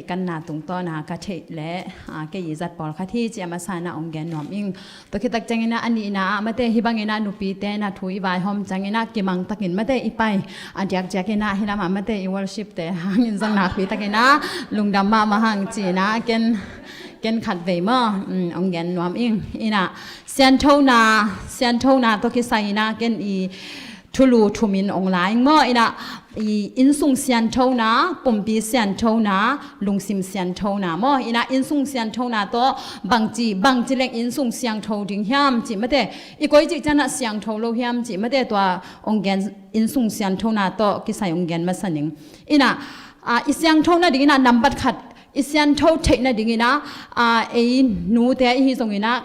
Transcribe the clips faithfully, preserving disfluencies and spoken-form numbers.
Kanna tungtawna ka theih leh, aa, kei i zat pawlkhat hi ci a masa inah ong gen nuam ing. Tua khit tak ciangin ah a nihna ah mate hih bangin ah nupite inah thu i vaihawm ciangin ah kimang takin mate i pai. A diakdiakin ah hih lamah mate i worship te hangin zong nakpi takin ah lungdam mahmah hang ci inah ken, ken khat vei maw, um, ong gen nuam ing. Inah sianthona, sianthona tawh kisai inah ken i thulu thumin ong la ing maw. Inah i innsung sianthona, pumpi sianthona, lungsim sianthona maw. Inah innsung sianthona tawh bangci, bangci leng innsung siangtho ding hiam cih mate, i koici cianah siangtho lo hiam cih mate, tua ong gen innsung sianthona tawh kisai ong gen masa ning. Inah, ah, i siangthona ding inah nambat khat i siantho theihna ding inah, ah, ei nute ihi zong inah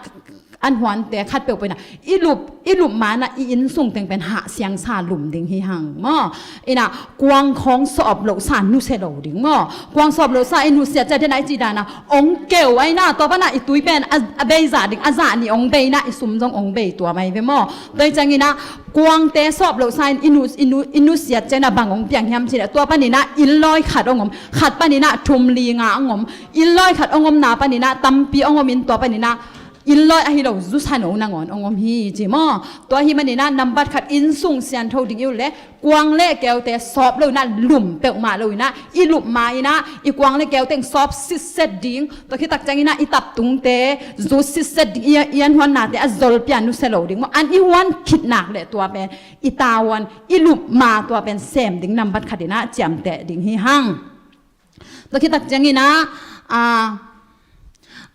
an huante khat peuhpeuh inah i lup, i lup manah i innsung teng pen hah siangsa lum ding hi hang maw. Inah kuang khawng sawp lohsa nusia lo ding maw. Kuang sawp lohsa i nusia ciah dena i ci dana ong keu a inah tua panah i tui pen a, a bei zah ding, a zah nih ong bei inah i sum zong ong bei tua mai ve maw. Tua i ciang inah kuangte sawp lohsa in i nu, i nu, i nusiat ciang inah bang ong piang hiam cih leh tua pan inah innlawi khat ong om, khat pan inah thum li nga ong om, innlawi khat ong omna pan inah tampi ong om in tua pan inah innlawi ahi lo zusa no nangawn ong om hi ci maw. Tua hi man inah nambat khat innsung siantho ding i uh leh kuang le keute sawp lo inah lum peuhmah lo inah i lup ma inah i kuang le keuteng sawp sitset ding. Tua khit tak ciang inah i taptungte zut sitset ding, i, i an huannate a zol pia nusia lo ding maw. An i huan khit nak leh tua pen i tavuan i lup ma tua pen sem ding nambat khat inah ciamteh ding hi hang. Tua khit tak ciang inah, ah,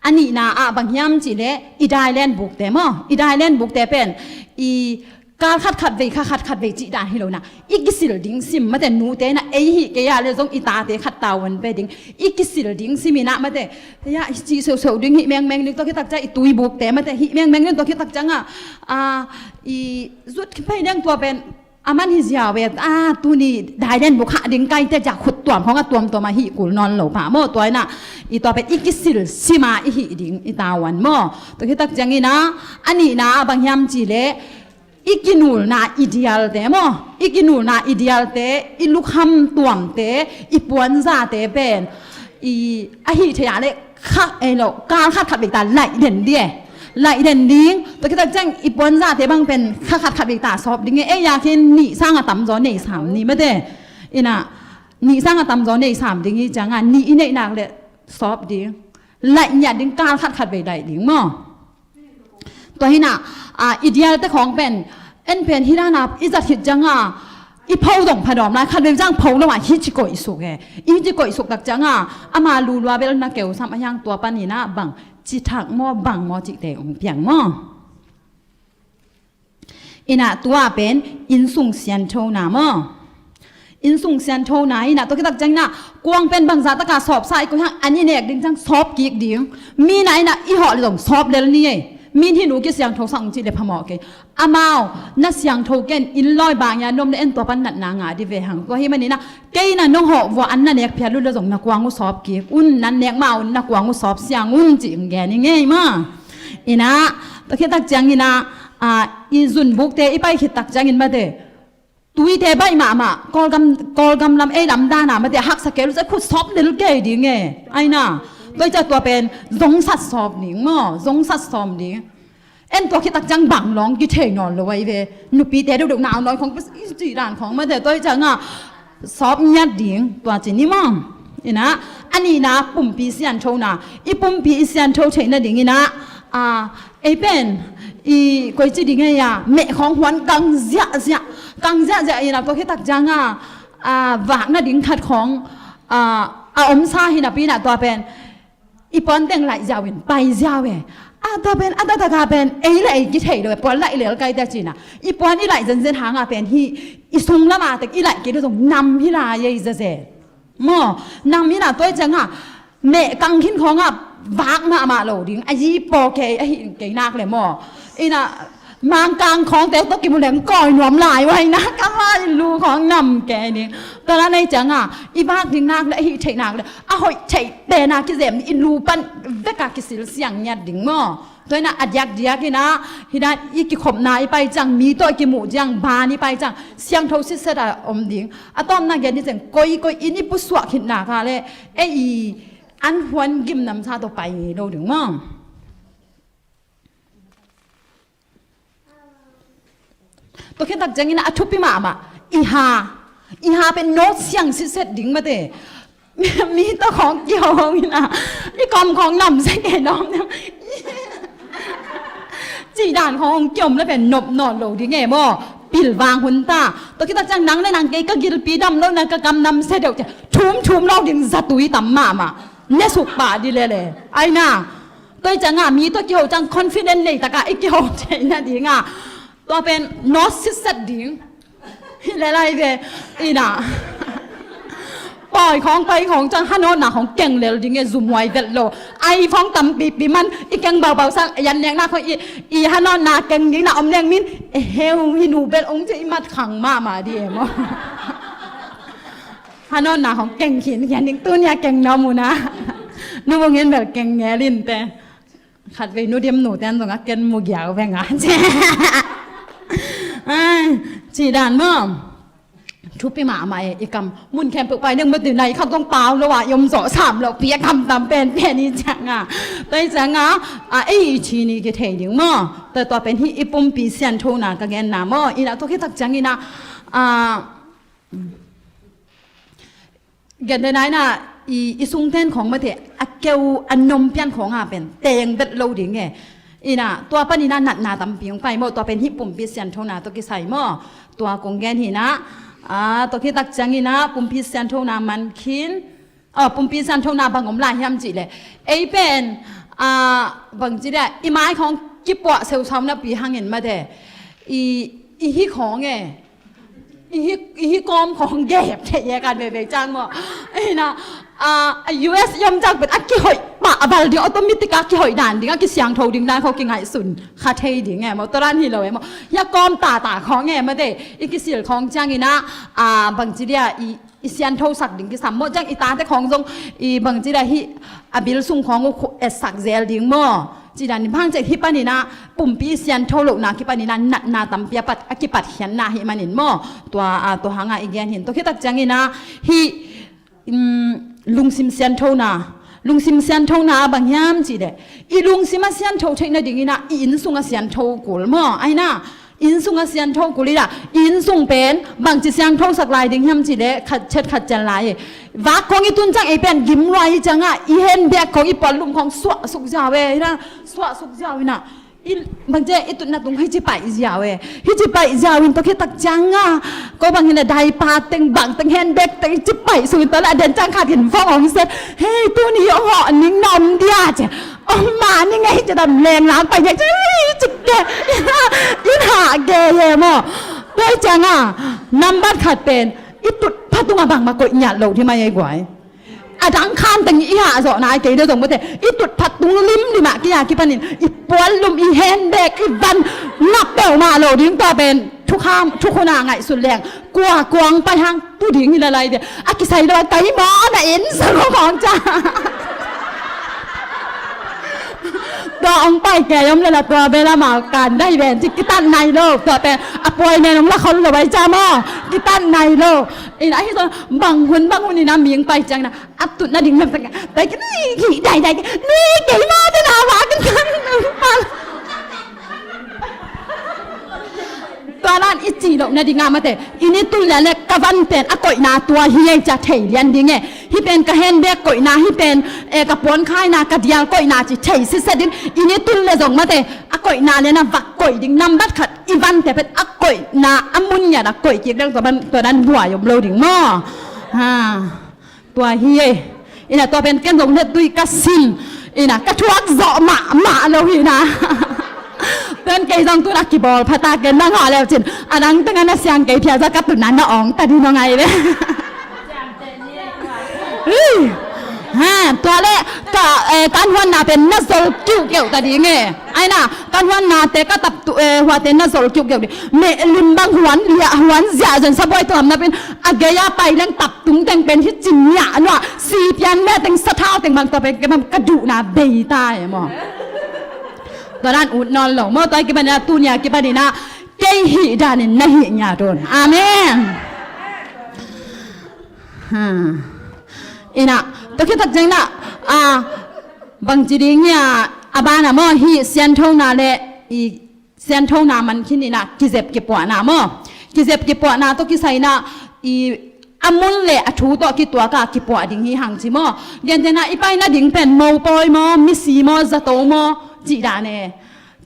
a nihna ah bang hiam cih leh i dailen bukte maw. I dailen bukte pen i kal khat khat vei, kha khat khat vei cih dan hi lo inah i kisil ding sim mate, nute inah ei hih kei a le zong i tate khat tavuan pe ding i kisil ding sim inah mate. Ya, i cih seuhseuh ding, hih mengmeng ding, tua khit tak ciang i tui bukte mate hih mengmeng ding, tua khit tak ciang ah, ah, i zut khit phei ding tua pen a man hi ziau ve, a, tuni dailen buk hah ding kaite ciah khut tuam khawng a tuamtuam a hih kul nawn lo pah maw. Tua inah i tua pen i kisil sima i hih ding i tavuan maw. Tua khit tak ciang inah a nihna ah bang hiam cih leh i kinulna i dialte maw. I kinulna i dialte, i lukham tuamte, i puanzate pen i ahi thei a leh kha ei lo, kal khat khat vei ta laih den ding e. Laih den ding. Tua khit tak ciang i puanzate bang pen kha khat khat vei ta sawp ding e. Ei a khin nih sang a tamzaw nei sam ni mate. Inah nih sang a tamzaw nei sam ding hi ciang a nih i neih nak leh sawp ding. Laih ngiat ding, kal khat khat vei laih ding maw. Tua hi inah, ah, i dialte khawng pen en pen hi dana i zat khit ciang a i pho zong phadawm lai, khat vei ciang pho lo a hi ci koih suk e. I hi ci koih suk tak ciang a ama lulua bel na keu sam a hiang tua pan inah bang ci thak maw, bang maw cihte ong piang maw. Inah tua pen innsung sianthona maw. Innsung sianthona inah tua khit tak ciang inah kuang pen bangzah taka sawpsa i koih hang, an i nek ding ciang sawp kik ding. Mi inah inah i hawh leh zong sawp lel ni ei. Min hih nu kisiangtho sak ung cih leh phamawh kei. Amau na siangtho ken, innlawi bang ia na om leh en tua pan natna ngah dih ve hang. Tua hi man inah kei inah nong hawh vua an na nek phiat lul leh zong na kuang uh sawp kik un, na nek ma un na kuang uh sawp siang un cih ong gen i ngei maw. Inah tua khit tak ciang inah, ah, i zun bukte i pai khit tak ciangin mate tuite baih mahmah, Kawlgam, Kawlgam lam ei lam dana mate haksa kei lua ciah khut sawp lel kei ding e. Ai na, tua i ciah tua pen zongsat sawp ding maw, zongsat sawp ding. En tua khit tak ciang bang lawng kithei nawn lo ai ve. Nupite deuhdeuh nau nawi khawng i cih dan khawng mate tua i ciah nga sawp ngiat ding tua ci ni maw. Inah a nihna pumpi sianthona, i pumpi i siantho theihna ding inah, a, ei pen i koici ding ei a, meh khawng huan kang ziahziah, kang ziahziah inah tua khit tak ciang a, a, vak nading khat khawng, a, a omsa hi napi inah tua pen i puan teng laih ziau in pai ziau e. A, tua pen a taktak a pen ei le ei kithei lo e, puan laih lel kai te ci inah i puan i laih zenzen hang a pen hih i sung lam a teng i laih kei lo zong nam hi lai ei zezen. Maw, nam inah tua i ciang a meh kang khin khawng a vak mahmah lo ding, a yi paw kei ahi kei nak le maw. Inah Mangkang khawngte tawh kimu leng kawi nuam lai uh hi na, ka mai lu khawng nam kei ding. Tua na nei cianga i vak ding nak le, a hih theih nak le, a hoih theih pen a kizem ding, i lu pan vek a kisil siang ngiat ding maw. Tua hi na a diakdiak hi na, hi na i kikhopna i pai ciang, mi tawh i kimuh ciang, ban i pai ciang siangtho sitset a om ding. A tawpna gen ni ciang, koikoi in i pusuah khitna kha le, ei i an huan gim namsa tawh pai lo ding maw. Tua khit tak ciangin a thupi mahmah i ha, i ha pen nawt siang sitset ding mate. Mi tawh khawng kihong in a, i kawm khawng namsia kei lawm. Cih dan khawng kiom le pen nop nawn lo ding e maw. Pilvang hun ta. Tua khit tak ciang nang le nang kei ka gilpi dam lo na, ka kam namsia deuh ciang thum thum lo ding, zatui tam mahmah. Ne suk pah di lele. Ai na. Tua hi cianga mi tawh kiho ciang confident nei taka i kiho theih nadinga tua pen nawt sitset ding. Hi le lai ve. Ina. Pawi khawng pai khawng ciang hanawtna khawng keng lel ding e, zumhuai vet lo. Ai khawng tampipi man i keng baubau sang, yan nekna khawng i, i hanawtna keng ding na om leng min, e heu, hi nu bel ong ci i mat khang mahmah di e maw. Hanawtna khawng keng khin khian ding, tunia keng nuam uh na. Nu bungin bel keng ngelin te. Khatvei nu dim nu ten zong a ken mu giau veng a. Ai, cih dan maw. Thupi mahmah e, i kam mun khempeuh pai neng mati nai khat zong pau lo a, i om zawh sam lo pi a kam tam penpen i cianga. Tua i cianga, a, ei i thi ni kithei ding maw. Tua, tua pen hih i pumpi sianthona ka genna maw. Ina tua khit tak ciangina, a, Gentehna ina, i, i sungten khawng mate, a keu a nom pian khawng a pen teng vet lo ding e. Ina, tua panina natna tampi hong pai maw, tua pen hih pumpi sianthona tawh kisai maw. Tua kong gen hina, a, tua khit tak ciangina, pumpi sianthona man khin, a, pumpi sianthona bang om lai hiam cihleh. Ei pen, a, bang cihleh, i mai khawng kipuah seusau napi hangin mate. I, i hi khawng e. I hi, i hi kawm khawng gep thei e kan veivei ciang maw. Ina, a, a U S i om ciang pen a kihoih pah a val ding, automatic a kihoih dan ding, a kisiangtho ding dan khawng kingaihsun kha thei ding e maw. Tua dan hi lo e maw. Hia kawm tata khawng e mate, i kisil khawng ciangina, a, bangci dia i, i sianthosak ding kisam maw. Ciang i tate khawng zong i bangci dia hih a bil sung khawng uh khu etsak zel ding maw. Cih dan in bang ciah hih paninah pumpi siantho lohna kipaninah natna tampi a pat, a kipatkhiatna hih manin maw? Tua, a, tua hanga i gen hin. Tua khit tak cianginah hih, um, lungsim sianthona, lungsim sianthona a bang hiam cih leh i lungsim a siantho theih nadinginah i innsung a siantho kul maw? Ahinah innsung a siantho kul i dah, innsung pen bangci sianthosak lai ding hiam cih leh khat ciat khat ciat lai. Vak khawng i tun ciang ei pen gim lua hi ciangah i handbag khawng i puanlum khawng suahsuk ziau e, hinah suahsuk ziau hinah. I, bangci i tutna tung hici paih ziau e. Hici paih ziau in tua khit tak ciangah ko bang hinah diaper teng bang teng handbag teng hici paih suk in tua lah den ciang khat in vong hong set. Hei, tuni hong hawh ning na om dia ci. Om mah ning ei ci dam leng lang paih dia ci, cik de. In hah gei e maw. Tua hi ciangah nambat khat pen i tut pha tungah bangmah koih ngiat lo ding mah ei guai. A dang khan teng i hah zawhna a kei deuh zong mate, i tut pha tung limlimah kei a kipanin i puanlum, i handbag, i van ngap peuhmah lo ding. Tua pen thukham, thukhun a ngaihsut leng kua kuang pai hang tu ding hi lalai dia. A kisai lo a kai maw na inn sa lo khawng ca. Tua hong pai kei om lala tua bel amau kan dai ven ci kitat nai lo. Tua pen a puai nen hong la khol lo bai ca maw, kitat nai lo. Ina hi zong bang hun bang hun ina ming pai ciangna a tut nading lam tak dai ki, dai dai ki, ni kei maw te na wa kan kan. Tua lan i cih loh nadingah mate, i ni tun le le ka van pen a koihna tua hi ei cia thei lian ding e. Hih pen ka handbag koihna, hih pen, eh, ka puankhaina, ka dial koihna ci thei sitset ding. I ni tun le zong mate, a koihna le na vak koih ding. Nambat khat i vante pen a koihna a mun ngiat a koih kik deng tua ban, tua dan buai om lo ding maw? Ha. Tua hi e. Ina tua pen ken zong let tui ka sin. Ina ka thuak zawh mahmah lo hi na. Pen kei zong tuna kibawl phata ken na ngah leu cin. A dang teng a na siang kei phial za ka tuna na awng ta di no ngai ve. Ui. Ha. Tua le ka, eh, kan huanna pen na zol kiukiu ta ding e. Aina kan huanna te ka tap tu, eh, huate na zol kiukiu ding. Me lim bang huan lia huan zia zen sabuai tuam na pen a gei a pai leng tap tung teng pen hi cin nia nua si pian me teng sa thau teng bang tua pen ke bang ka duhna bei ta e maw. Tua dan ut nawn lo maw tua kiban ina tunia kiban ina kei hih danin na hih nia tun. Amen. Ha. Ina, tua khit tak ciang ina, a, bangci ding hia, a bana maw, hi sianthona le i sianthona man khin ina, kizep kipuahna maw. Kizep kipuahna tawh kisai ina, i a mun le a thu tawh kituaka kipuah ding hi hang ci maw. Gentehna, i paina ding pen mopawi maw, misi maw, zato maw, cih dan e.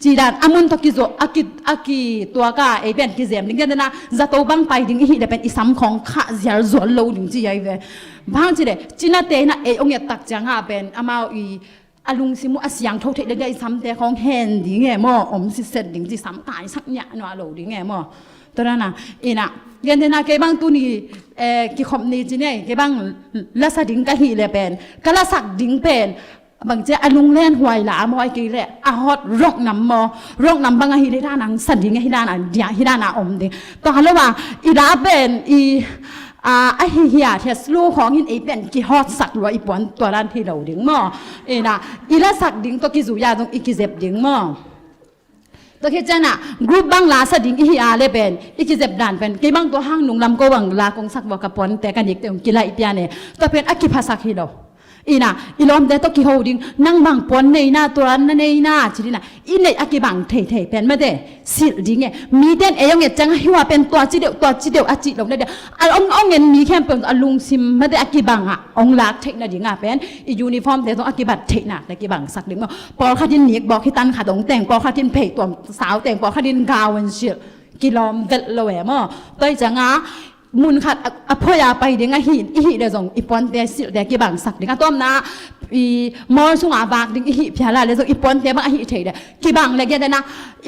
Cih dan a mun tawh kizo a ki a kituaka ei pen kizem ding. Gentehna zato bang pai ding i hih le pen i sam khawng khah zial zual lo ding ci ai ve. Bang ci le cinate ina ei ong et tak cianga pen amau i a lungsim uh a siangtho theih le dia i samte khawng hen ding e maw om siset ding ci sam taisak niah nuah lo ding e maw. Tua dana ina gentehna kei bang tuni eh, kikhop ni ci nei kei bang lasa ding ka hih le pen ka lasak ding pen bangcia a lunglen huai la a maw ai kei le a hot rok nam maw rok nam bang a hi le dan ang sa ding a hi dan a dia hi dan a om ding. Tua lo a i la pen i a a hi hia thia slu khawng hin ei pen kihot sak lua i puan tua dan hi lo ding maw. Ina i lasak ding tua kizuia zong i kizep ding maw. Tua khit ciangin ah group bang lasa ding i hi a le pen i kizep dan pen kei bang tua hang nunglam ko bang la kong sak vua ka puante ka nikte hong kilaih pian e. Tua pen a kiphasak hi lo. Ina i lawmte tawh kiho ding nang bang puan neina tua na neina ci dina i neih a kibang theithei pen mate silh ding e. Miten ei hong et ciang a hi hua pen tua ci deuh tua ci deuh a cih lo na deuh a hong hong en mi khempeuh a lungsim mate a kibang ah hong lak theih nading a pen i uniformte zong a kibat theihnak le kibangsak ding maw. Pawlkhat in nikbawk hi tan khat hong teng pawlkhat in phei tuam sau teng pawlkhat in gau in silh kilawm velh lo e maw. Tua hi ciang a mun khat a, a phoih a pai ding a hi i hih le zong i puante silhte kibangsak ding a tawmna i mawl sungah vak ding i hih phial a le zong i puante bang a hih thei le kibang le gen dena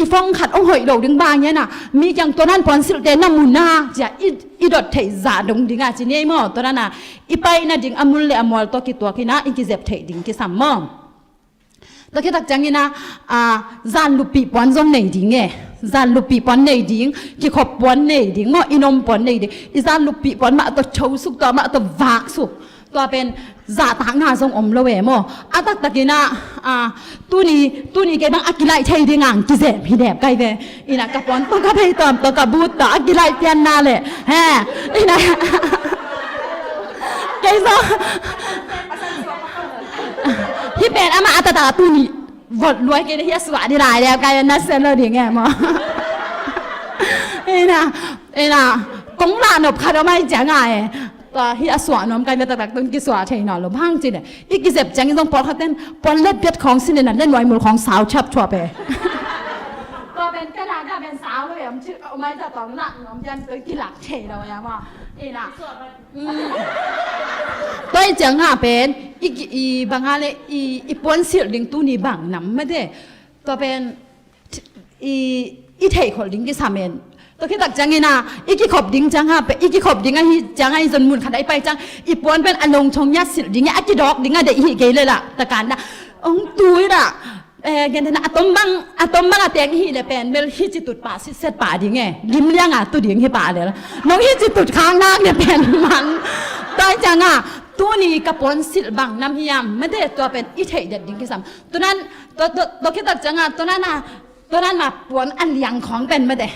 i fong khat hong hoih lo ding bang hiana mi kiang tua nan puan silhte na mun a cia i, i dot theih zah dong ding a ci ni ei maw. Tua dana i paina ding a mun le a mual tua kituak hina i kizep theih ding kisam maw. Tua khit tak ciangin ah, ah, zan luppih puan zong nei ding e. Zan luppih puan nei ding, kikhop puan nei ding maw, i nom puan nei ding. I zan luppih puan mah tua cho suk, tua mah tua vak suk. Tua pen zahtakna zong om lo e maw. A taktakin ah, ah, tuni, tuni kei bang a kilaih thei ding ang kizem hi dep kai ve. Ina ka puan tua ka phei tuam tua ka but tua a kilaih pianna le. He, ina kei zong hi pen amah a tata tuni vot luai kei na hi a suah di lai leu kai na sen lo ding e maw. Ina, ina kong lah nop khat om ai ciang a e. Tua hi a suah nuam kai na taktak tun kisuah thei nawn lo bang ci ne. I kizep ciang i zong pawlkhat ten puan let piat khawng sin ina le nuai mul khawng sau chap chuap e. Tua pen ka lah ka pen sau lo e om ci om ai ta tawng lah nuam pian tua kilak thei lo e maw. Ina. Tua i ciang a pen i, i bang a le i, i puan silh ding tuni bang nam mate. Tua pen i, i theihkholh ding kisam en. Tua khit tak ciangin a i kikhop ding ciang a pen i kikhop ding a hi ciang a i zon mun khat a i pai ciang i puan pen a longchong ngiat silh ding a kidawk ding a deih i hih kei le lah takan na ong tui lah. Eh, gentehna a tom bang a tom bang a teng hi le pen bel hi ci tut pah sitset pah ding e gim liang a tu ding hi pah lel. Nong hi ci tut khang nak le pen man. Tua ciang a tuni ka puan silh bang nam hiam mate tua pen i theih det ding kisam. Tunan tua, tua, tua khit tak ciang a tunan a tunan ma puan a liang khawng pen mate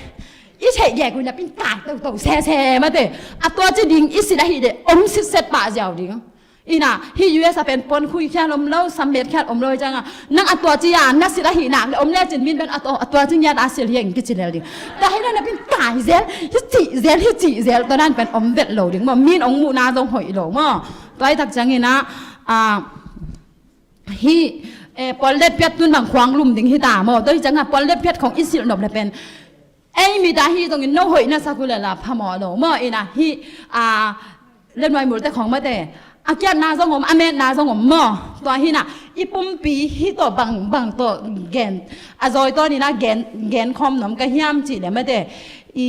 i theih gek uh na pin kai toto sese mate a tua ci ding i silh a hi le om sitset pah ziau ding. Ina hi U S a pen puan khui khial om lo sam met khial om lo hi ciang a nang a tua ci a na silh a hi nak le om le cin min pen a tua, a tua ci ngiat a silh hi eng kici lel ding. Tua hi na na pin kai zel hi cih zel hi cih zel tua nan pen om vet lo ding maw min ong muhna zong hoih lo maw. Tua hi tak ciangin a, a hi, eh, puan let piat tun bang khuang lum ding hi ta maw. Tua hi ciang a puan let piat khawng i silh nop le pen ei mi ta hi zongin no hoih na sak uh le la phamawh lo maw. Ina hi, a, le nuai multe khawng mate a kiatna zong om a metna zong om maw. Tua hi na i pumpi hi tawh bang bang tawh gen a zawi tawnin a gen, gen khawm nuam ka hiam cih le mate i,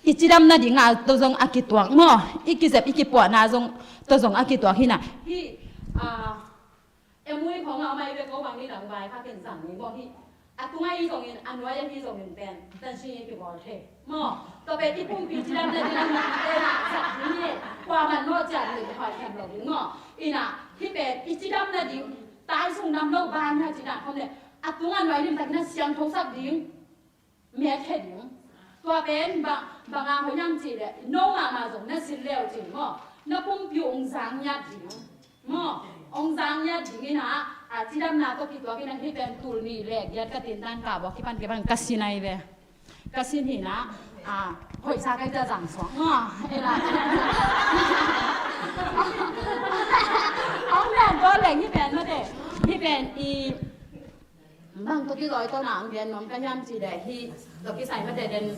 i cidam nading a tawh zong a kituak maw. I kizep i kipuahna zong tawh zong a kituak hi na hi. A, M U khawng a om a, i ve ko bang ni dang vai kha ken zang ni maw hi. A tung a hi zongin, a nuai a hi zongin pen dancing i kibawl thei maw? Tua pen i pumpi cidam nading a nuai te na zat ding hi. Kua man maw ciat ni kihoi khem lo ding maw? Ina, hih pen i cidam nading, tai sung nam lo ban ha cina khawm le, a tung a nuai lim takin a siangtho sak ding. Met he ding. Tua pen bang, bang a hoih hiam cih leh, no mahmah zong na sin leu cin maw, na pumpi ong zang ngiat ding maw, ong zang ngiat ding ina, a, cidamna tawh kituak ina, hih pen tul nih le giat ka tindan ka bawk kipan kipan ka sin ahi ve. Ka sin hi ina, a, hoihsa ka ita zang suak maw, ina. Ong pen tawh leng hih pen mate, hih pen i Bang tawh kizawitawn a ang gen nuam ka hiam cih leh, hih tawh kisai mate den.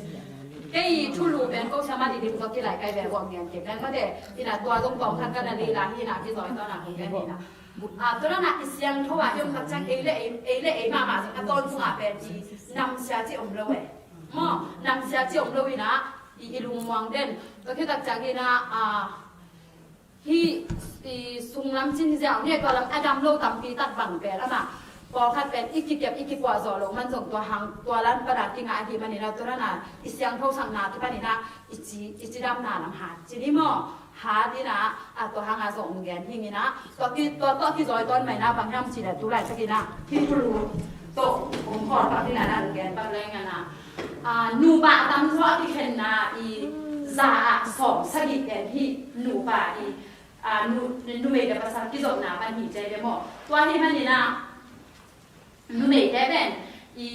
Kei thulu pen ko sama didim tawh kilai kai ve, guak gen kei pen mate. Ina tua zong tawm khat ka na lila hi ina, kizawitawn a ang gen ina. A, tua na i siangtho a i om tak ciang ei le ei, ei le ei mahmah zong a tawn sungah pen i namsia ci om lo e. Maw, namsia ci om lo ina, i, i lungmuang den. Tua khit tak ciang ina, a, Hih, i, sunglam cin hi ziau ni, tua lam a dam lo tampi tak bang pen ama. Pawlkhat pen i kikem, i kikuah zawh loh man zong tua hang, tua lam pan a kingah ahih manin a, tua dan a i siangtho sakna kipan ina, i ci, i cidamna lam hat ci ni maw? Hat ina, a, tua hang a zong ong gen hing ina. Tua ki, tua, tua kizawitawn mah ina, bang hiam cih leh tu laitak ina, hih thulu tawh ong khawl pak ina, na ong gen pak leng ina. A, nupa a tamzaw a kikhenna i za ah sawm sagih pen hih nupa i, a, nu, numeite pasal kizopna pan hi ci ve maw? Tua hih manin a numeite pen i,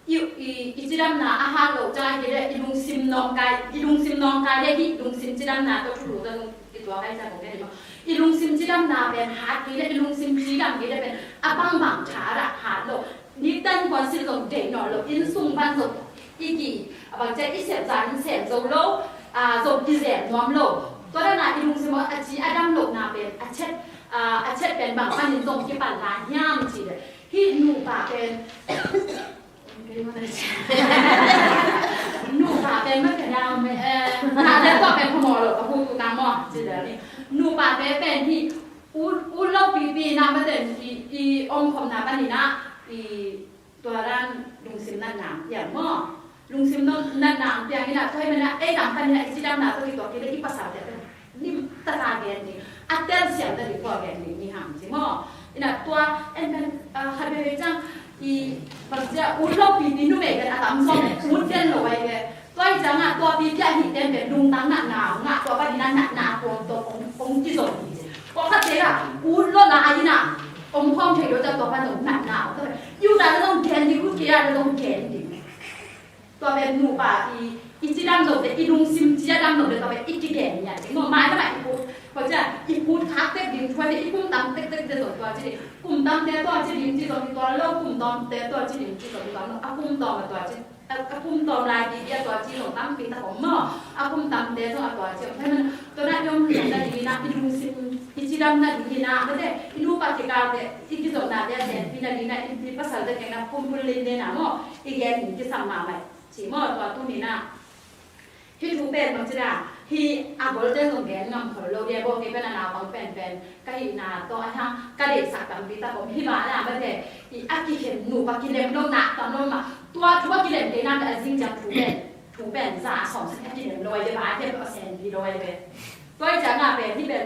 i, i, i cidamna a hat lo ciang hi le i lungsim nawngkai, i lungsim nawngkai le hih lungsim cidamna tawh thulu tawh zong i tua kai ciang kong gen hi maw? I lungsim cidamna pen hat kei le i lungsim cidam kei le pen a bangbang tha ah hat lo. Nitan kuan sil zong deih nawn lo, inn sung pan zong i ki, a bang ciang i sep zan sem zo lo, a, zong i zem nuam lo. Tua dan a i lungsim a ci a dam lohna pen a chet, a, a chet pen bang panin zong kipan lai hiam cih leh, hih nupa pen, nupa pen ma pen dam, eh, na le tua pen phamawh lo, ka hu tu tang maw cih leh, nupa pen pen hih ut, ut lo pipi na ma ten i, i omkhopna panin a, i Tua dan lungsim natna ang piang maw? Lungsim natna ang piang ina, tua hi manin a ei dang pan ina i cidamna tawh kituak kei le i pasalte pen nim taka gen ding, a telsiam ta ding tua gen ding ni hang ci maw? Ina tua en pen, ah, khat veve ciang i bangcia ut lo pipi numei pen a tamzaw ut den lo ai ve. Tua hi ciangah tua pipi a hih ten pen lungtang natna ngah, tua pan ina natna kuang tawh kong, kong kizom hi ci. Pawlkhatte ah ut lo la a ina omkhawm thei lo ciang tua pan zong natna tua pen Judah na zong gen ding, ut kei a na zong gen ding. Tua pen nupa i, i cidam lote, i lungsim cidam lote tua pen i kigen ngiat ding. Maw, mai lamah i put, tua cia i put khak tek ding, tua cia i kum tam tektek te zong tua ci ding. Kum tamte tua ci ding ci zong i tuan lo, kum tamte tua ci ding ci zong i tuan lo, a kum tawm a tua ci, a, a kum tawm lai ding i a tua ci zong tampi tak om maw. A kum tamte zong a tua ci om. Tua na i om lungdam na ding ina, i lungsim i cidam na ding ina, mate, i nupa kikalte, i kizopnate a senpi na ding ina, i, i pasalte keng na pumpullin ne na maw, i gen in kisam mahmah. Ci maw, tua tuni na. Hih thu pen bang ci na, hih a golte zong gen ngam khol lo dia, bawk kei pen a naupang penpen ka hihna tawh a hang ka deihsak tampi tak om hi mah na, mate, i a kikhen nupa kilem lo na tam lo mah, tua thu a kilem kei na a zing ciang thu pen, thu pen za a sawm sak a kilem lo ai dia, ba dia a senpi lo ai dia. Tua hi ciang na pen, hih pen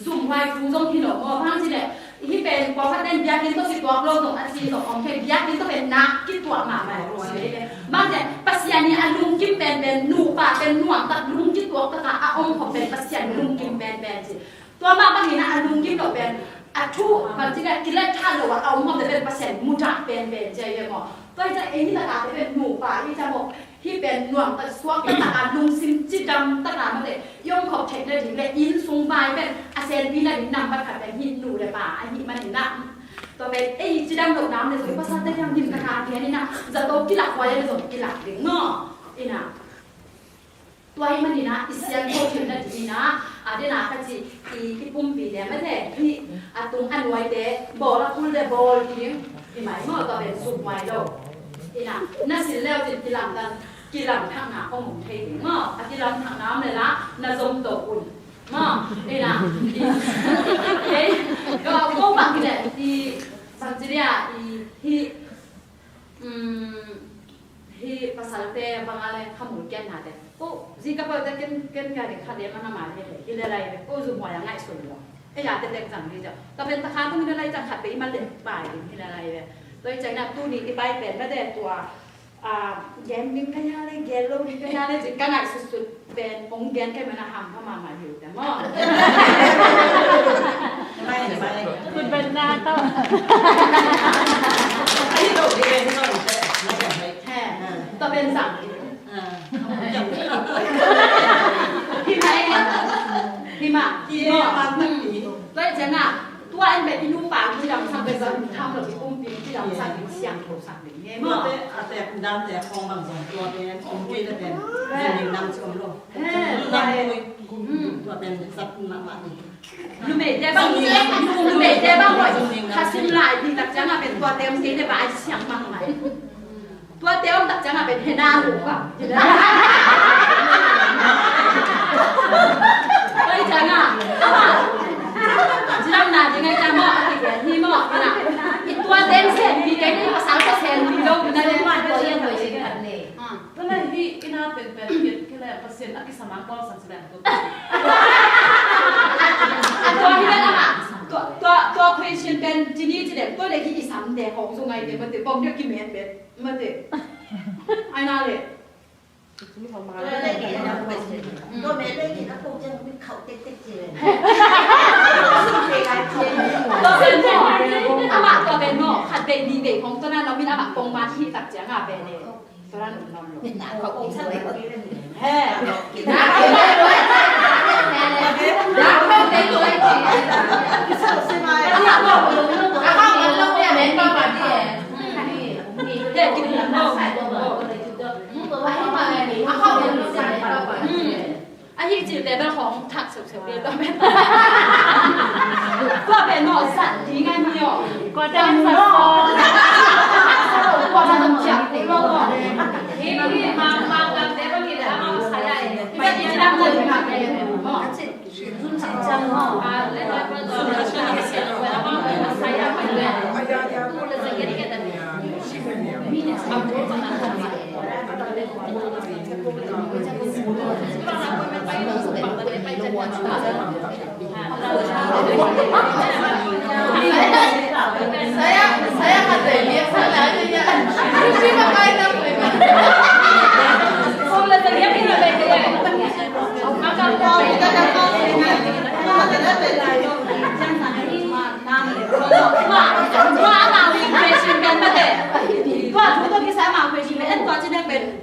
zumhuai thu zong hi lo maw, bang ci leh, hih pen pawlkhat ten biakinn tawh kituak lo zong a ci zong om kei, biakinn tawh pen nak kituak mahmah lo ci leh, bang ci leh, Pasian i a lungkim penpen, nupa pen nuamtak lung kituak taka a om khop pen Pasian lungkim penpen ci. Tua mah bangin a lungkim lo pen, a thu, bang ci leh, kilat tha lo a om khop pen Pasian mudah penpen ci a hi maw. Tua hi ciang, ei ni taka pen nupa i ci maw. Hih pen nuamtak suakta taka lungsim cidam taka mate, i omkhop theihna ding le inn sung vai pen a senpi nading nambat khat pen hih nu le pa ahih manin ah. Tua pen ei cidam loh nam le zong i pasalte kiang dim taka gen ina, zato kilak huai le zong kilak ding maw. Ina. Tua ahih manin ah i siangtho theihna ding ina, a dena ka ci i, i pumpi le mate, hih a tung a nuaite bawl a kul le bawl ding. I mai maw tua pen suk mai lo. Ina, na sil leu cin kilamdang, kilamthakna hong om thei ding maw. A kilamthakna om le la, na zom to un. Maw, ina. Ei, Ko bang hi le i bang ci dia i hi, um, hi pasalte bang a le khamul kiatnate. Ko zi ka paute ken ken ka de khat de mana ma hi le hi le lai ve. Ko zu mo ya ngai sun lo. E ya te tek zang di ja. Ta pen ta kha tung hi le lai ja khat be i ma le pai hi le lai ve. Toi chang na tu ni i pai pen ma de tua. A, gen ding ka ya le, gen lo ding ka ya le, ci ka ngaihsutsut pen hong gen ka hih manin a hampha mahmah hi uh teh maw. Kut pen na tawh. He, tua pen zang. Hi mah, hi mah. Tua hi ciangin a, tua in pen i nupa cidamsak pen zong tham lo, i kumpi cidamsak ding, siangthosak ding. Tuate a tek dante khong bang zong tuate om kei le pen zong ning nam ci om lo. Nam oi tua pen zat mahmah ni. Numeite bang numeite bang oi khasim lai ni tak ciang a pen tuate om kei le ba ai siang mahmah. Tuate om tak ciang a pen hena lo ba. Oi ciang a ama cidam na ding ai ciang maw a kigen hi maw. I tuate om sen pi te ni pasal ka sen pi lo na le. Tua hi ina pen pen kiat kila Pasian a kisam a kawlsak ci dan ko. Tua hi dan ama tua tua tua question pen cini ci dan tua le hi i sam te hong zong ai te mate bom dia ki men bet mate. Ai na le. Tua pen no ama tua pen no khat bei ni bei hong tua na no min ama kong ma hi tak ciang a pen ne. Ahi cil te bel hong thak seuh seuh bel bel. Tua bel no zat ding a ni aw. Kua te hong sa saw. Kua te hong ciak te lo aw. Hi hi mang mang gam te bang hi le a mang sa ya e. Pai hi lam na ding a.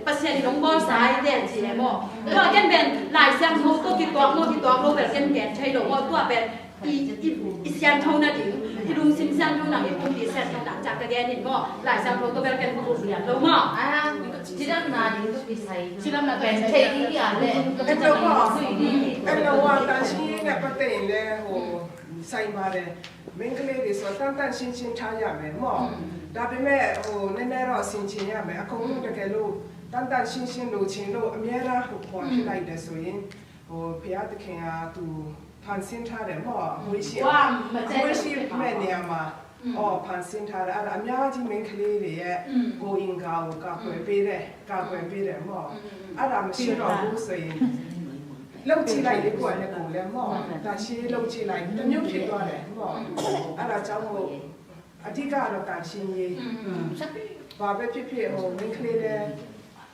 Pasian in hong bawlsa hi den ci le maw. Tua ken pen Lai Siangtho tawh kituak maw, kituak lo bel ken gen thei lo maw. Tua pen i, i, i siangtho nading, i lungsim siangtho nading, i pumpi siangtho nading, cak ka gen in maw. Lai Siangtho tawh bel ken kituak lian lo maw. Cidamna ding tawh kisai. Cidamna tawh kisai. Thei ding hi a le. En lo maw. En lo maw, ta si ne pa te in le ho. Sai ma le, မိန်းကလေးတွေဆို တန်းတန်းရှင်းရှင်း ထားရမယ်ပေါ့။ ဒါပေမဲ့ ဟို နည်းနည်းတော့ ဆင်ခြင်ရမယ်။ အကုန်လုံး တကယ်လို့ တန်းတန်းရှင်းရှင်း လိုချင်လို့ အမြဲတမ်း ဟို ခွာဖြစ်လိုက်တယ်ဆိုရင် ဟို ဘုရားသခင်က သူ ဖန်ဆင်းထားတယ်ပေါ့။ အမွေရှိ အမွေရှိမဲ့နေရာမှာ အော် ဖန်ဆင်းထားတယ်။ အဲ့ဒါ အများကြီး မိန်းကလေးတွေရဲ့ ကိုယ်အင်္ဂါကို ကာကွယ်ပေးတဲ့ ကာကွယ်ပေးတယ်ပေါ့။ အဲ့ဒါ မရှိတော့ဘူးဆိုရင် လုပ်ကြည့်လိုက်လေ ကိုယ့်အနဲ့ကိုယ်လည်းပေါ့။ ဒါရှင်းလုပ်ကြည့်လိုက် တစ်မျိုးဖြစ်သွားတယ်ပေါ့။ အဲ့ဒါကြောင့်မို့ အဓိကကတော့ တန်ရှင်းရေး။ ဘာပဲဖြစ်ဖြစ် ဟို မိန်းကလေးလည်း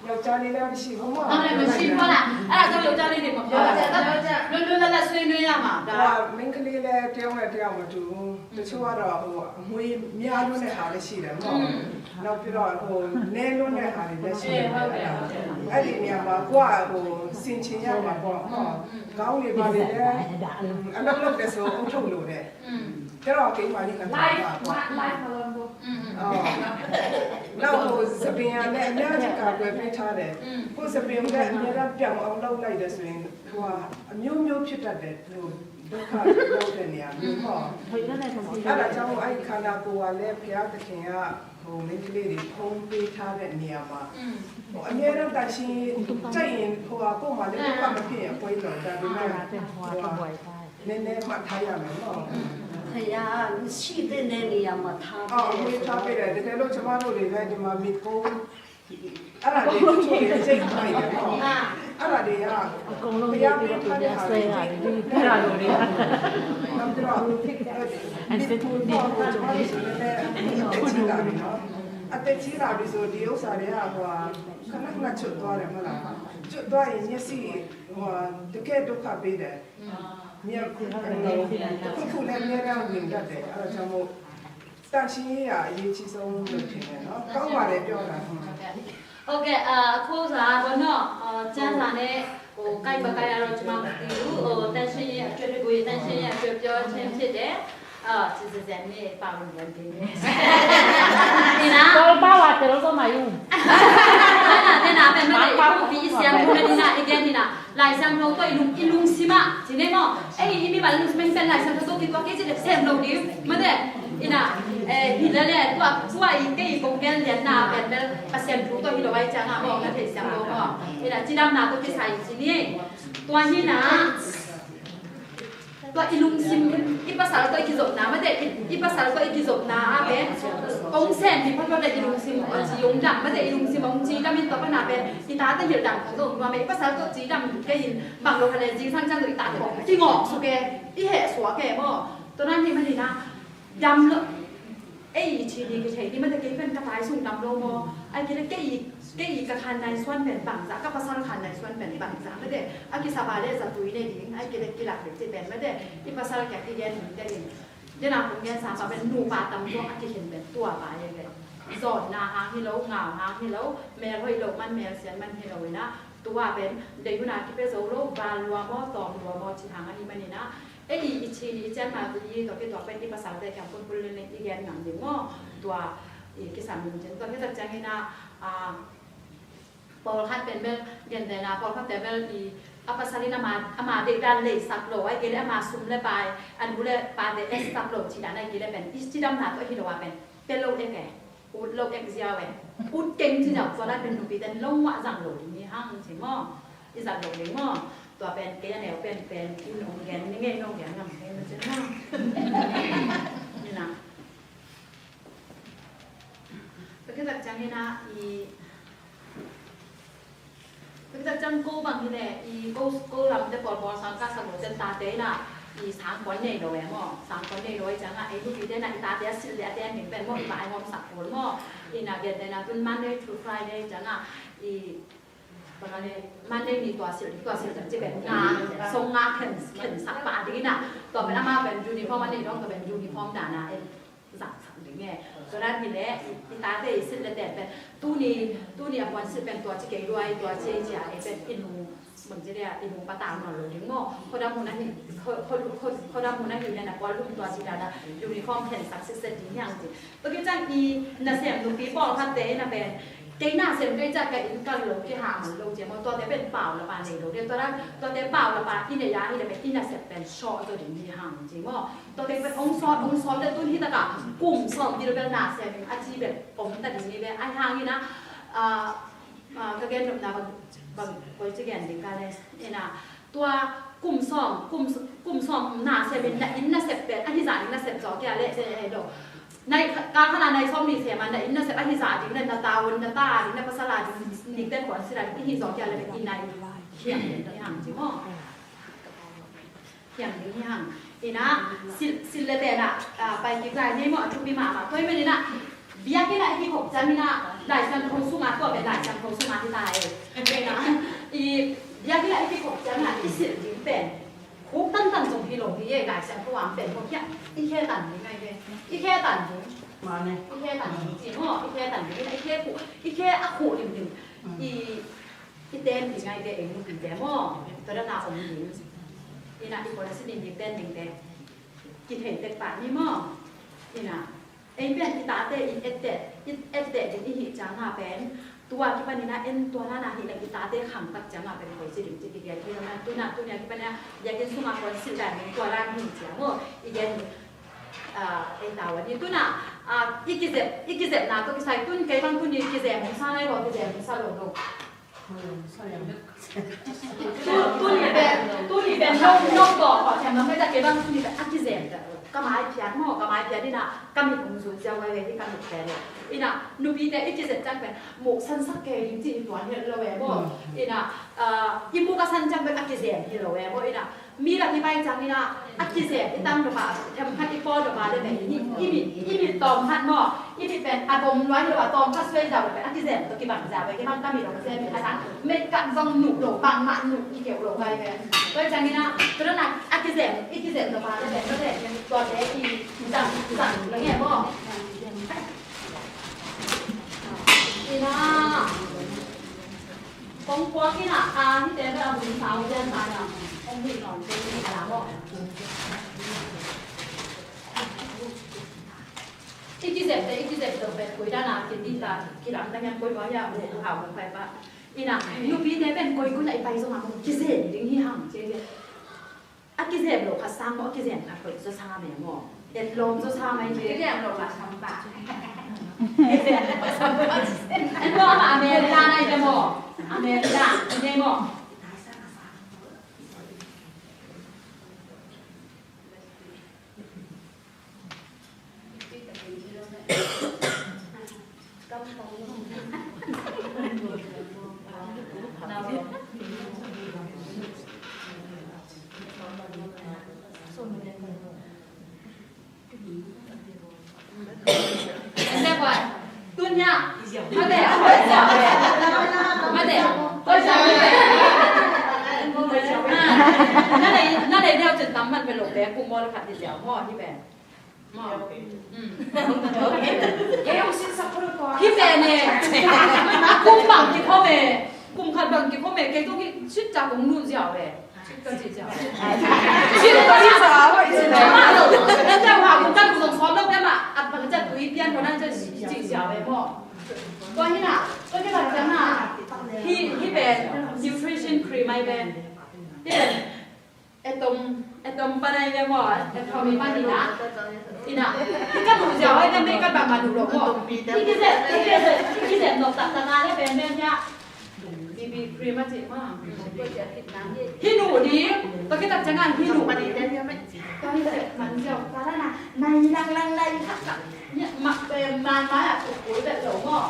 ယောက်ျားလေးလည်း မရှိဘူးပေါ့။ ဟုတ်တယ် မရှိဘူးလား။ အဲ့ဒါကြောင့် ယောက်ျားလေးတွေ မပြောတာ။ လွတ်လွတ်လပ်လပ် ဆွေးနွေးရမှာ။ ဒါက မိန်းကလေးလည်း တစ်ယောက်နဲ့တစ်ယောက် မတူဘူး။ တချို့ကတော့ ဟို အမွေများလွန်းတဲ့ဟာလည်း ရှိတယ်ပေါ့။ နောက်ပြီးတော့ ဟို နဲလွန်းတဲ့ဟာတွေလည်း ရှိတယ်။ အဲ့ဒီနေရာမှာ ကိုက ဟို ဆင်ခြင်ရမှာပေါ့။ ကောင်းနေပါလေ။ အလုပ်လုပ်တယ်ဆို အုပ်ချုပ်လို့တယ်။ ကျတော့ ကိန်းမကြီးက လိုက်ပါပေါ့။ လိုက်ပါလို့။ အော်။ နောက် ဟို စပင်ကလည်း အများကြီး ကာကွယ်ပေးထားတယ်။ ကိုယ့်စပင်လည်း အမြဲတမ်း ပြောင်အောင် လုပ်လိုက်တယ်ဆိုရင် ဟိုဟာ အမျိုးမျိုး ဖြစ်တတ်တယ်။ ဟို ဒုက္ခရောက်တဲ့နေရာမျိုးပေါ့။ အဲ့ဒါကြောင့်မို့ အဲ့ဒီခန္ဓာကိုယ်ကလည်း ဘုရားသခင်က ဟို မိန်းကလေးတွေ ဖုံးပေးထားတဲ့နေရာမှာ ဟို အမြဲတမ်း သန့်ရှင်းရေး ကြိုက်ရင် ဟိုဟာ ကိုယ့်မှာလည်း ဒုက္ခမဖြစ်ရင် အပွဲတော် ဒါပေမဲ့ ဟိုဟာ နည်းနည်း မှတ်ထားရမယ်နော်။ ဘုရားမရှိဘဲနဲ့နေရာမှာထား အော် ပေးတယ်ဆိုတော့ အမွေထားပေးတယ်။ တကယ်လို့ကျမတို့တွေလည်းဒီမှာမီးခိုး အဲ့ဒါတွေတချို့တွေစိတ်ကြိုက်တယ်နော်။ အဲ့ဒါတွေက အကုန်လုံး ဘုရားပေးထားတဲ့ဟာတွေ အဲ့ဒါလိုတွေ နောက်ပြီးတော့ အဲ့ဒါဆိုရင် မီးခိုးတော့ ကျမတို့ဆိုရင်လည်း အသက်ကြီးလာပြီနော်။ အသက်ကြီးလာပြီဆိုဒီဥစ္စာတွေက ဟိုဟာ ခဏခဏချွတ်သွားတယ်မဟုတ်လား။ ချွတ်သွားရင်မျက်စိ ဟိုဟာ တကယ်ဒုက္ခပေးတယ်။ မျက်ခုခုလည်းအများအားဝင်တတ်တယ်။ အဲ့ဒါကြောင့်မို့ တန့်ရှင်းရေးကအရေးကြီးဆုံးလို့ထင်တယ်နော်။ ကောင်းပါတယ်ပြောတာ။ ဟုတ်ကဲ့ အာ အခုစားပေါ့နော်။ အာ ကျန်းစာနဲ့ဟို ကိုက်မကိုက်ကတော့ကျွန်မမသိဘူး။ ဟို တန့်ရှင်းရေးအတွက်ကို တန့်ရှင်းရေးအတွက်ပြောခြင်းဖြစ်တယ်။ အာ ကျေးဇူးတင်နေပါဝင်တယ်။ ဒီနာ တော့ပါဝါတယ်လို့ဆိုမှယူ ဒီနာ ဒီနာ ပဲမလေး ပြီးစံထိုးနေဒီနာ again ဒီနာ Lai Siangtho tawh i lung, i lungsim ah, ci ne maw? Ei, i mi bang lungsim ah, Lai Siangtho tawh kituak kei ci leh sem lo ding. Mate, ina, eh, hi leh leh, tua, tua i kei kong gen lianna pen bel Pasian thu tawh hi lo ai ciang a maw, na thei siam lo maw. Ina, cidamna tawh kisai ci ni. Tua hi na, tua i lungsim, i pasal tawh i kizopna, mate, i, i pasal tawh i kizopna a pen, ong sem hi phot phot leh i lungsim, ong ci ong dam, mate, i lungsim ong ci dam in tua pan a pen, i tate hilh dam khong zong, tua me i pasal tawh ci dam kei in, bang lo kha leh zingsang ciang tawh i tate khong, kingawk suk e, i heh suak e maw. Tua na hi man hi na, dam lo, ei i ci ni kithei ni, mate, kei pen ka tai sung dam lo maw, ai kei leh kei i Kei ka khan nai suan pen bangzah, ka pasal khan nai suan pen bangzah, mate, a kisap a leh zatui ne ding, a kilek kilak ding ci pen, mate, i pasal kiang kigen ding te ding. Dena kong gen sa pa pen nupa tam zong a kikhen pen tua pa ye pen. Zawnna hang hi lo, ngau hang hi lo, mel hoih lo man, mel sian man hi lo ina, tua pen, deihuna kipia zo lo, val lua maw, tawm lua maw, ci hang ahi man ina, ei i ci ni i cian ma tu i, tua kituak pen i pasal te kiang punpun lin lin i gen ngam ding maw, tua i kisam ding cin, tua kitak ciang ina, a, Pawlkhat pen bel, gentehna, pawlkhat pen bel i, a pasal in ama, ama deihdan leisak lo, ai kei leh ama sum le pai, a nu le pate etsak lo, cih dan ai kei leh pen, i cidamna tawh hi lo a pen, pia lo ek e, ut lo ek ziau e, ut keng ci ziau, tua dan pen nupi ten lo mah zang lo ding hi hang ci maw, i zang lo ding maw, tua pen kei a neu pen pen, in ong gen, ni ngei nong gen ngam kei ma cin maw. Ni na. Tua khit tak ciang hi na, i, tua khit tak ciang ko bang hi leh, i ko, ko lam te pawl pawl sang ka sa lo ten tate na, i sang kuan nei lo e maw, sang kuan nei lo e ciang a, ei nupi te na i tate a silh leh a ten ding pen maw, i vaihawm sak pawl maw, i na gen te na tun Monday to Friday ciang a, i, bang a le, Monday ni tua silh, tua silh ciang ci pen nga, song nga khen, khen sak pa ding i na, tua pen ama pen uniform a nei dong, tua pen uniform dan a, e, zang sak ding e. Tua dan hi leh, i, i tate i silh le ten pen, tuni, tuni a puan silh pen tua ci kei lua i, tua ci ei ci a, ei pen i nu, bang ci leh, i nu patang nawn lo ding maw. Khuadam hun a hi, khu, khu, khu, khuadam hun a hi leh na puan lum tua ci dan a, uniform khen sak sitset ding hi hang ci. Tua khit ciang i nasem nupi pawlkhat te na pen, kei nasem kei ciang ka inn kal lo, kiham lo ci maw. Tuate pen pau la pa nei lo ding. Tua dan, tuate pau la pa i nei a hi leh pen i nasep pen sawh zaw ding hi hang ci maw. Tua teng pen hong sawt, hong sawt le tun hi taka kum sawm dil bel na siam in a ci bel om ta ding hi ve. Ahi hangin a, a, a, ka gen nopna bang, bang koi ci gen ding ka le. Ina, tua kum sawm, kum, kum sawm na siam in na inn na sep bel, ahi zah ding na sep zaw kia le, se, he, do. Nai, ka, ka na nai sawm ni siam a na inn na sep ahi zah ding le, na ta un, na ta ding, na pasal a ding, nik ten kon sila ding, ihi zaw kia le, ina i hiam ding, i hang ci maw. Hiam ding hi hang. Ina, sil, sil le tena, a, pai kik lai ni maw, a thupi mahmah. Tua hi man ina, biakinn ah i kikhop ciang ina, Lai Siangtho sungah, tua pen Lai Siangtho sungah hi ta e. Ina, i, biakinn ah i kikhop ciang ina, i silh ding pen. Khuk tantan zong hi lo hi e, Lai Siangtho ang pen, khuk hiah, i khe tan ding ngai ve. I khe tan ding. Mane. I khe tan ding, ci maw, i khe tan ding, i khe khuk, i khe a khuk lim lim. I, I ten ding ngai te, ei nupi te maw, tua dan a om ding. Ina i policy ding, ding ten ding te. Kithei tek pah ni maw. Ina, ei pen i tate i etteh, i etteh ding i hih ciang a pen, tua kipan ina en tua dan a hi leng i tate khang tak ciang a pen policy ding ci kigen hi lo na, tuna, tuna kipan ina, biakinn sung a policy dan ding tua dan hi ciang maw. I gen, ah, ei tawan hi tuna, ah, i kizep, i kizepna tawh kisai tun kei bang tuni kizem hong sa nai lo, kizem hong sa lo lo. Tuni pen, tuni pen, no, no, to, to, siam lam pen ta kei bang tuni pen, a kizem ta. Ka mai phiat maw, ka mai phiat in ah ka mit hong zul ziau veve hi ka mit pen. In ah nupite i kizep ciang pen muk sansak kei ding ci i tuan hi lo e maw. In ah, ah, i muk a san ciang pen a kizem hi lo e maw. In ah mi lak i pai ciang in ah a kizem i tang dawh a, themkhat i pawl dawh a le pen i mit, i mit tawm khat maw. I mit pen a bom luai lo a, tawm khat suai zau pen a kizem tawh kibang zau e, kibang ka mit lo ka sem a sang. Mei kak zong nuh lo, bangmah nuh kikeu lo vai pen. Tua ciang in ah tua dan a a kizem, i kizem dawh a le pen tua pen tua pen i zang, zang lo nge maw. Ina kong puak ina a hi te bel a hun sau lian ta na kong hi nawn te ni la maw. I kizep te, i kizep dawh pen koi dan a kiti ta kilam ta ngiam koi maw ya, hau kong pai pa. Ina nupi te pen koi koi na i pai zong a kong kizem ding hi hang ci. A kizem lo khat sang maw, a kizem khat hoih zaw sa me maw. Et lawm zaw sa mai ci. Kizem lo khat sang ta. Kizem lo khat sang ta. En maw, ama America nai te maw. America nai te maw. Tunia, mate, mate, na lei, na lei deuh cin tam man pe lo pe kum mol khat hi ziau maw, hi pe. Hi pen e. Kum bang kikhawm e. Kum khat bang kikhawm e. Kei tung hi sit ta kong nu ziau e. Sit ta ci ziau. Sit ta ci ziau. Kum ta zong sawm lo te mah. At bang cat tui pian ko nan cat ci ziau e maw. Tua hi na. Tua hi na. Hi, hi pen nutrition cream ai pen. Hi pen. Atom, atom pan ai ve maw, atom i pan ina. Ina. Ka nu ziau ai ve, mei ka bang ma nu lo maw. I kizep, i kizep, i kizep nok tak tak a le pen pen ya. B B cream a ci maw. Hi nu ni, ka kitak ciang an hi nu ni. Ka hi zep man ziau, ka la na, nai lang lang nai kak kak. Nia, ma, pen man ma ya, kul kul zep lo maw.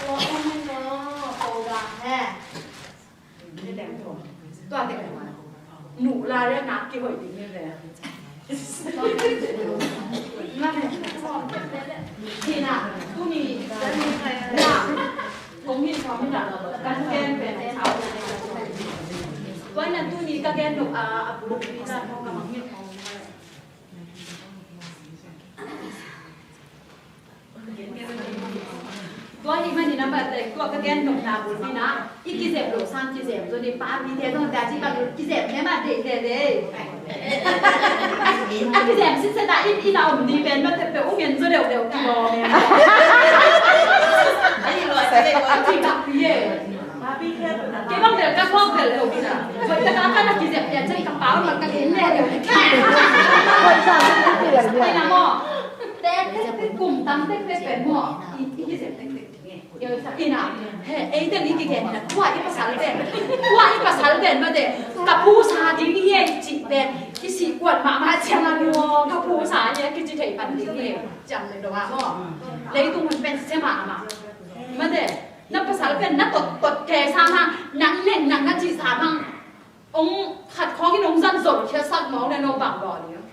Oh, oh my God, oh, da, he. Tua te nuh lai le nak kihoih ding hi ve. Tina tuni na kong hin khawm na kan gen pen a chau. Tua na tuni ka gen nuh a a buk ni na kong ka mang hin khawm. Tua hi manin a bat tua ka gen nopna bul hi na, i kizep lo sang kizep zo ni, papi te zong ta ci bang kizep ne ma de de de. A kizep sin se ta in in a om ni pen ma te pe ung en zo deu deu ki lo ne. Ai lo se le ko ti ka pi ye. Kei bang bel ka thuak bel lo hi na. Hoih tak a ka na kizep pian ciang ka pau lo ka gen ne lo. Hoih sa ka kizep pian. Ina maw. Tek tek tek kum tam tek tek pen maw. I, i kizep tek tek ding e. Ina. He, ei teng i kigen ina. Tua i pasal pen. Tua i pasal pen maw te. Ka pu sa ding hi e cih pen. I sih kuan mahmah ciang a maw. Ka pu sa hi e kici thei pan ding hi e. Ciang le lo a maw. Leitung hun pen sia mahmah. Maw te. Na pasal pen na tot tot kei sam hang, nang neng nang na cih sam hang. Ong khat khawng in ong zan zol khiatsak mawk le no bang bawl ding.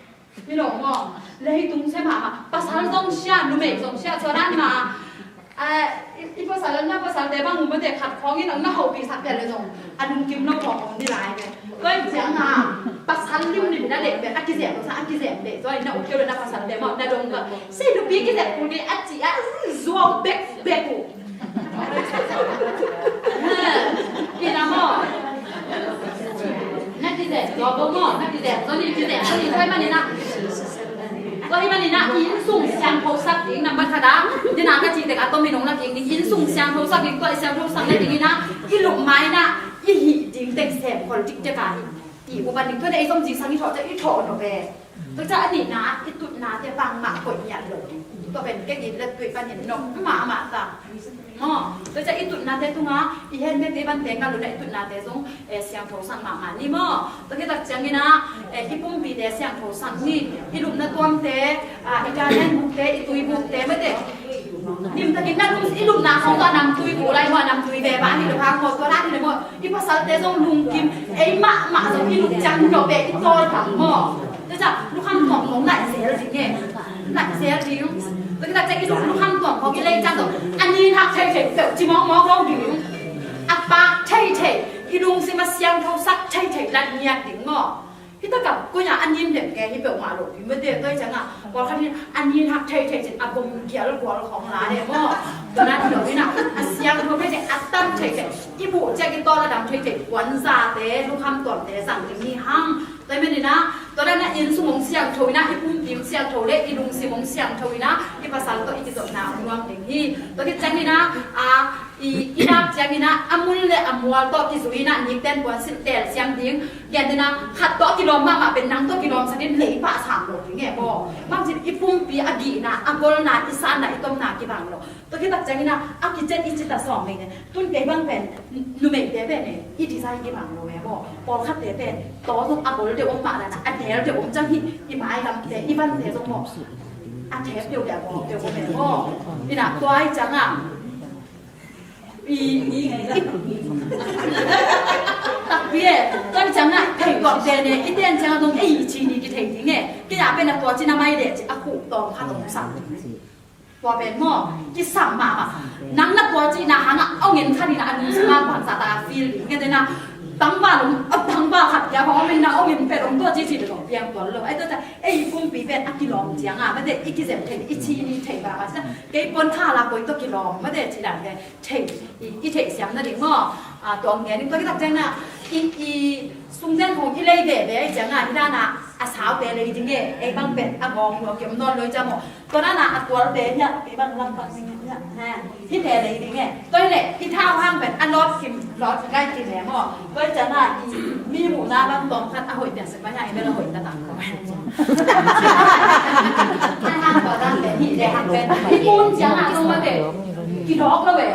Hi lo maw. Leitung sia mahmah. Pasal zong sia, numei zong sia, tua dan mah. Eh, i, i pasal na pasal te bang um mate khat khawng in ong na hopihsak pian le zong a lungkim lo khawng ong ni lai ve. Tua ciang a pasal limlim na leh pen a kizem sa a kizem leh tua in na uk keu le na pasal te mah na dong ba. Sei nupi kizem kul kei a ci a zuau bek bek uh. Ina maw. Na kizem zaw bo maw, na kizem zaw ni, kizem zaw ni, tua hi manin ah. Tua hi manin ah, i innsung siangthosak ding, nambat khat ah. Tina ka cih tek a tomin ong lak ding, i innsung siangthosak ding, tua i siangthosak na ding ina, i lup mai na, i hih ding teng sem khol dikdek a i, i upan ding, tua na i zom zingsang i thawh, tua i thawh nop e. Tua ciang a nihna, i tutnate bangmah koih ngiat lo ding. Tua pen kei in let tuih panin nop mahmah ta. Maw, tua ciang i tutnate tungah i henbete bante ngal lo-in ah i tutnate zong, eh, siangthosak mahmah ni maw. Tua khit tak ciangin ah, eh, i pumpite siangthosak ni, i lupna tuamte, ah, i talent bukte, i tui bukte, mate. Limtakin na lum, i lupna khong tawh a namtui bu lai maw, a namtui ve ba ni lo hang maw, tua dan hi lo maw. I pasalte zong lungkim, ei mahmah zong i lup ciang nop e, i tawl tam maw. Tua ciang lukham tuam khong naih zel ding e. Naih zel ding. Tua khit tak ciang i luk, lukham tuam khong i lei ciang zong a nin hak theithei peuh ci mawkmawk lo ding. A pak theithei, i lungsim a siangthosak theithei lat ngiat ding maw. Hi takah koi-ah a nin deuh kei hi peuhmah lo ding mate. Tua hi ciangah pawlkhat in a nin hak theithei cin a bom gial gual khong la de maw. Tua dan hi lo-in ah a siangtho theithei, a tam theithei, i buh ciang i tawl a dam theithei puanzate, lukham tuamte zang ding hi hang. Tua hi manin ah, tua dan a inn sung hong siangtho in ah, i pumpi hong siangtho le i lungsim hong siangtho in ah, i pasal tawh i kizopna hong nuam ding hi. Tua khit ciangin ah, a, i, i lak ciangin ah, a mun le a mual tawh kizui in ah, nikten puansilh telsiam ding. Gentehna, khat tawh a kilawm mahmah pen nang tawh kilawmsak in lei pah sang lo ding e maw. Bangci i pumpi a gihna, a golna, i sanna, i tomna kibang lo. Tua khit tak ciangin ah, a kician i cita sawm mei ne. Tun kei bang pen, numeite pen e, i design kibang lo e maw. Pawlkhatte pen, taw zong a gol deuh om mah dan a, a nel deuh om ciang hi, i mailamte, i vante zong maw. A thep deuh deuh a gol deuh om e maw. Ina, tua hi ciangah, i, i, i, takpi e, tua hi ciangah, thei kawmte ne, i ten ciangah zong, ei, i ci ni kithei ding e. Kei a pen a tua cina mai de, ci a khuh tawm khat om sam. Tua pen maw, kisam mahmah. Nang na tua cihna hangah a ong en khat in a lungsim ah bangzah tak a feel ding. Ngetena, tangval om, a tangval khat kia hong om in a ong en pet om tua ci ci dong piang tuan lo. Ai tua ta, ei pumpi pen a kilawm ciang a, mate i kizem thei, i ci ni thei ba ba ci ta. Kei pon kha la koi tua kilawm, mate ci dan ke thei, i, i theihsiam nading maw. A, tua ngen in tua kitak ciang na, i, i sungden khong i lei veve ai ciang a, i dan a, a saute lei ding e, ei bang pen a ngawng lua kiom nawn loi ciang maw. Tua dan a a tualte hiah, kei bang lam bang ding hiah, ha. Hihte lei ding e. Tua hi leh, i thau hang pen a lawt kim, lawt gai kim e maw. Tua hi ciang a, i mi muhna bang tawm khat a hoih piang sek pai hang, i bel a hoih ta tang ko. Hang tua dan pen, hih le hang pen. I mun ciang a zong mate. Kidawk lo e.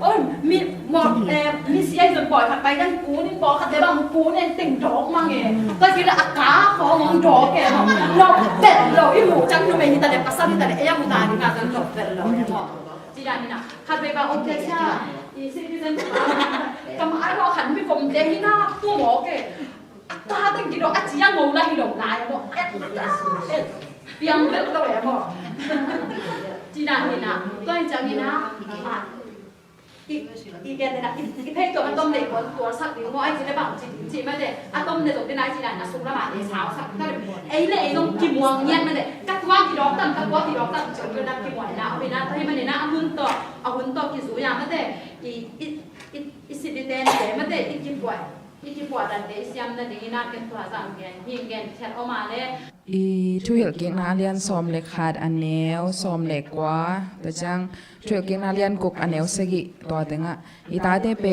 Oi, mi, mo, eh, mi sia i zon pawi khat pai dan kun in pawl khat le bang kun in teng dawk mang e. Tua kila a ka khawng hong dawk e. Lo vet lo i muh ciang numei hi ta le pasal hi ta le ei a mu ta ding a zong lo vet lo e maw. Ci dan hi na. Khat vei bang om te sia. I citizen pa. Kam ai lo khan mi kom te hi na. Tu mawk e. Ka teng kidawk a ci a ngo la hi lo lai maw. Et, et, et. Piang vet lo e maw. Ci dan hi na. Tua hi ciang hi na. I, i gen te na, i, i phei tua ma tom le kuan tua sak ding maw, ai ci le bang ci ding ci mate, a tom le zong te nai ci dan a sung lama te sau sak ding ta le, ei le ei zong kimuang ngiat mate, ka tua kidawk tam, ka tua kidawk tam, ci ong na kimuang na, a hun a, ta hi mane na, a hun tawh, a hun tawh kizui a mate, i, i, i, i si di ten te mate, i kipuai, i kipuai dan te, i siam na ding i na ken tua zang gen, hi gen khiat om a le. I Thuhilhkikna a lian sawm le khat a neu sawm le kua, tua ciang Thuhilhkikna a lian guk a neu sagih tua tengah i tate pen